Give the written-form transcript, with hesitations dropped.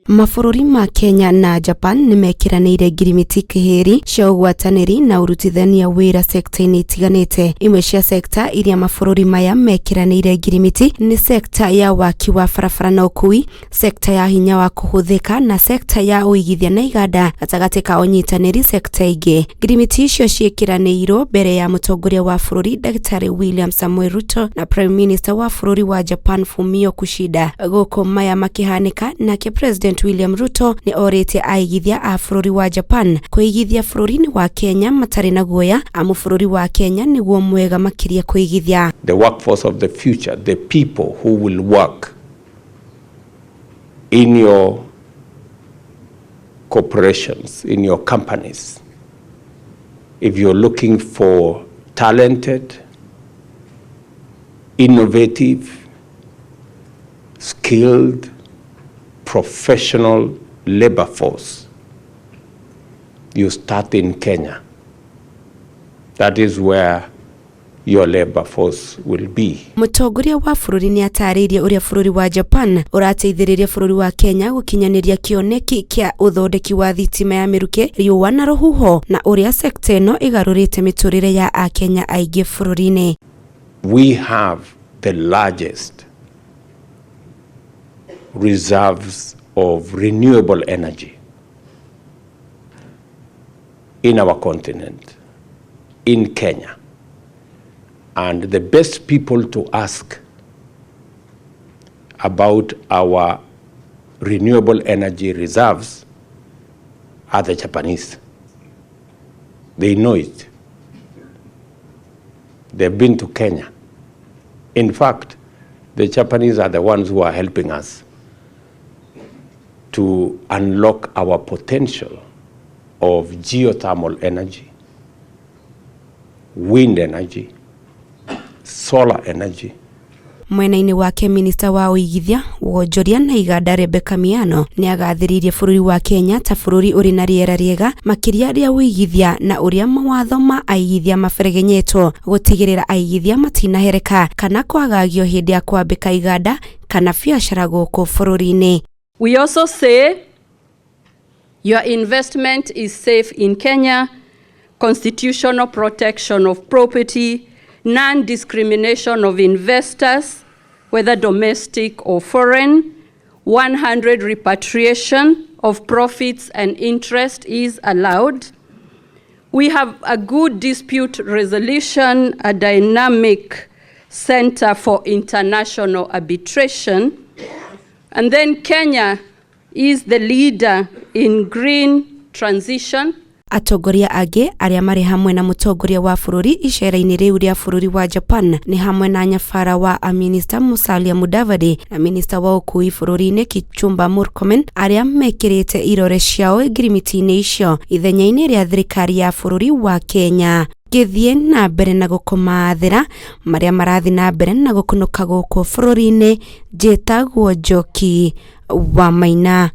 Mabũrũri ma Kenya na Japan nĩmekĩranĩire ngirimiti kĩhĩri cia ũgwatanĩri na ũrutithania wĩra sekta-inĩ itiganĩte. Imwe cia sekta iria mabũrũri maya mekĩranĩire ngirimiti nĩ sekta ya waki wa barabara na ũkui, sekta ya hinya wa kũhũthĩka na sekta ya ũigithia na iganda gatagatĩ ka ũnyitanĩri sekta ingĩ. Ngirimiti icio ciĩkĩranĩirwo mbere ya mũtongoria wa bũrũri Ndagĩtarĩ William Samoei Ruto na Prime Minister wa bũrũri wa Japan Fumio Kishida. Gũkũ maya makĩhanĩka, nake President William Ruto nĩ orĩtie aigithia a bũrũri wa Japan kũigithia bũrũri-inĩ wa Kenya matarĩ na guoya amu bũrũri wa Kenya nĩguo mwega makĩria kũigithia. The workforce of the future, the people who will work in your corporations, in your companies. If you're looking for talented, innovative, skilled, professional labor force, you start in Kenya. That is where your labor force will be. Mũtongoria wa bũrũri nĩ atarĩirie ũrĩa bũrũri wa Japan ũrateithĩrĩria bũrũri wa Kenya gũkinyanĩria kĩoneki kĩa ũthondeki wa thitima ya mĩrukĩ, riũa na rũhuho na ũrĩa sekta ĩno ĩgarũrĩte mĩtũrĩre ya akenya aingĩ bũrũri-inĩ. We have the largest reserves of renewable energy in our continent, in Kenya. And the best people to ask about our renewable energy reserves are the Japanese. They know it. They've been to Kenya. In fact, the Japanese are the ones who are helping us to unlock our potential of geothermal energy, wind energy, solar energy. Mwena-inĩ wake, minista wa ũigithia, wonjoria na iganda Rebecca Miano nĩ agathĩrĩirie bũrũri wa Kenya ta bũrũri ũrĩ na rĩera rĩega makĩria rĩa ũigithia na ũrĩa mawatho ma aigithia maberegenyetwo gũtigĩrĩra aigithia matinahereka kana kwagagio hĩndĩ ya kwambĩka iganda kana biacara gũkũ bũrũri-inĩ. We also say your investment is safe in Kenya, constitutional protection of property, non-discrimination of investors, whether domestic or foreign, 100 repatriation of profits and interest is allowed. We have a good dispute resolution, a dynamic center for international arbitration. And then Kenya is the leader in green transition. Atongoria angĩ arĩa marĩ hamwe na mũtongoria wa bũrũri icera-inĩ rĩu rĩa bũrũri wa Japan nĩ hamwe na nyabara wa aminista Musalia Mudavadi na minista wa ũkui bũrũri-inĩ Kipchumba Murkomen, arĩa mekĩrĩte irore ciao ngirimiti-inĩ icio ithenya-inĩ rĩa thirikari ya bũrũri wa Kenya. Ngĩthiĩ na mbere na gũkũmathĩra marĩa marathiĩ na mbere na gũkunũka gũkũ bũrũri-inĩ, njĩtagwo Njoki wa Maina.